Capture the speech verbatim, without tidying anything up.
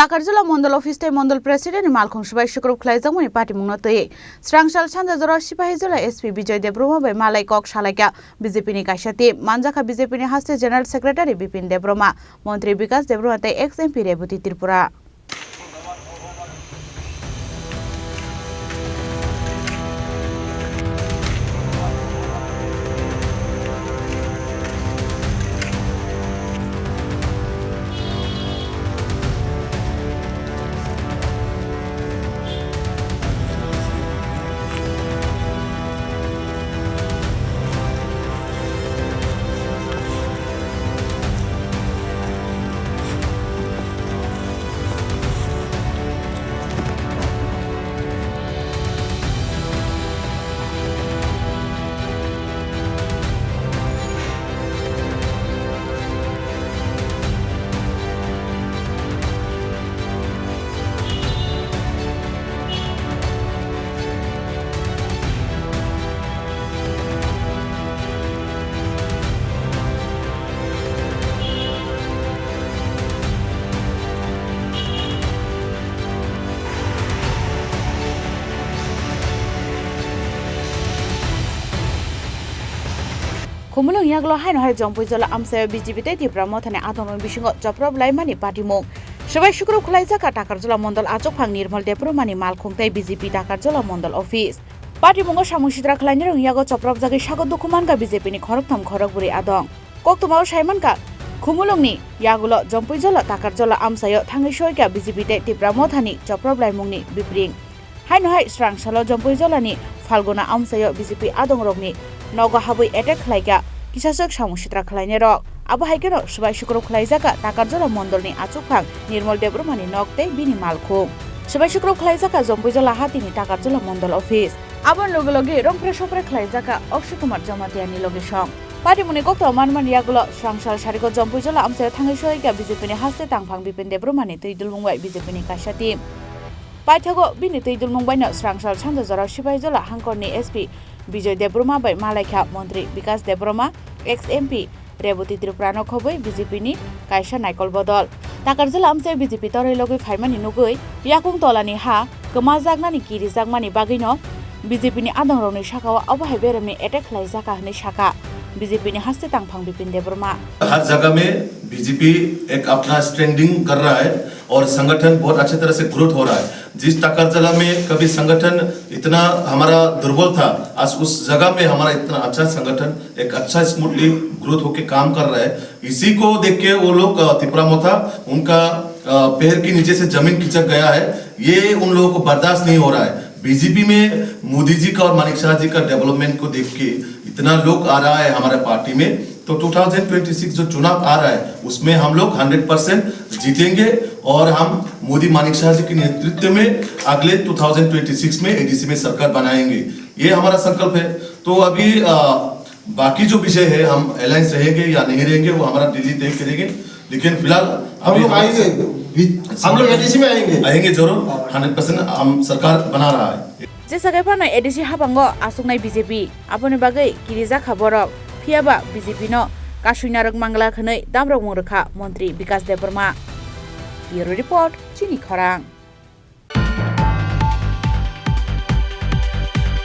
Takarjala Mondol Office tei Mondol President ni malkhung swbai swkrup khlaijakmani patimungno twi Srangsal Sanjajora Sipahijola S P Bijoy Debbarma bai malai kok salaikha B J P ni kaisa team. Manjakha B J P ni haste General Secretary Bipin Debbarma, Montri Bikas Debbarma tei ex M P Rebati Tripura. Khumulwng yagulo haino hai Jompuijola amchaio B J P tei Tipra Mothani adongrokni bisingo choprop laimani patimung. Swbai swkrup khlaijak kha Takarjala Mondol achukphang Nirmol Debbarmani malkhung tei B J P Takarjala Mondol Office. Patimungo samung sitra khlainai rwng yago chopropjagwi sago dukhu mankha B J P ni khoroktham khorokbrwi adong. Koktwmao saimankha, Khumulwngni yagulo Jompuijola Takarjala amchaio thangwi soikha B J P tei Tipra Mothani choprop laimungni bipring. Haino hai Srangsalo Jompuijolani Phalguna amchaio B J P adongrokni nogo habwi attack khlaikha kisaswk samung sitra khlainairok. Abo hai kheno swbai swkrup khlaijakha Takarjala Mondolni achukphang Nirmol Debbarmani nok tei bini malkhung. Swbai swkrup khlaijakha Jompuijola hatini Takarjala Mondol Office. Aboni loge loge rongphre sopre khlaijakha Akshay Kumar Jamatiani loge song. Patimungni koktwma manmani yagulo Srangsal Sarigo Jompuijola amchaio thangwi soikha B J P ni haste tangphang Bipin Debbarmani twi dulmung bai B J P ni kaisa team. Paithago bini twi dulmung baino Srangsal Sanjajora Sipahijola hangkorni S P Bijoy Debbarma bai malaikha Montri Bikas Debbarma, ex M P Rebati Tripura no khobwi B J P ni kaisa naikol bodol. Takarjala amchaio B J P toroi logwi phaimani nugwi yakung tolani ha kwmajaknani kirijakmani bagwino B J P ni adongrokni sakao abo hai beremni attack khlaijakha hwnwi sakha B J P ni haste tangphang Bipin Debbarma. हर जगह में बीजेपी एक अपना स्टैंडिंग कर रहा है और संगठन बहुत अच्छे तरह से ग्रोथ हो रहा है। जिस टाकरजला में कभी संगठन इतना हमारा दुर्बल था, आज उस जगह में हमारा इतना अच्छा संगठन एक अच्छा स्मूथली ग्रोथ होके काम कर रहा है। इसी को देख के वो लोग, अ, तिपरा मोथा उनका, अ, पैर के नीचे से जमीन खिसक गया है। ये उन लोगों को बर्दाश्त नहीं हो रहा है। बीजेपी में मोदी जी का और मानिक शाह जी का डेवलपमेंट को देख के इतना लोग आ रहा है हमारे पार्टी में, तो टू थाउजेंड ट्वेंटी सिक्स जो चुनाव आ रहा है, उसमें हम लोग हंड्रेड परसेंट जीतेंगे और हम मोदी मानिक शाह जी के नेतृत्व में अगले टू थाउजेंड ट्वेंटी सिक्स में एडीसी में सरकार बनाएंगे, ये हमारा संकल्प है। तो अभी, अ, बाकी जो विषय है, हम अलायंस रहेंगे या नहीं रहेंगे, वो हमारा दिल्ली तय करेंगे। लेकिन फिलहाल हम अभी लोग हमारा आएंगे, बी-, हम लोग एडीसी में आएंगे। आएंगे जरूर, हाँ। हंड्रेड परसेंट हम सरकार बना रहा है। Jesa khe phano A D C habango achuknai B J P, aboni bagwi kirijakha borok, phiyaba B J P no kasui narwk manglak hwnwi damrokmung rwkha Montri Bikas Debbarma. Bureau Report, Chini Khorang.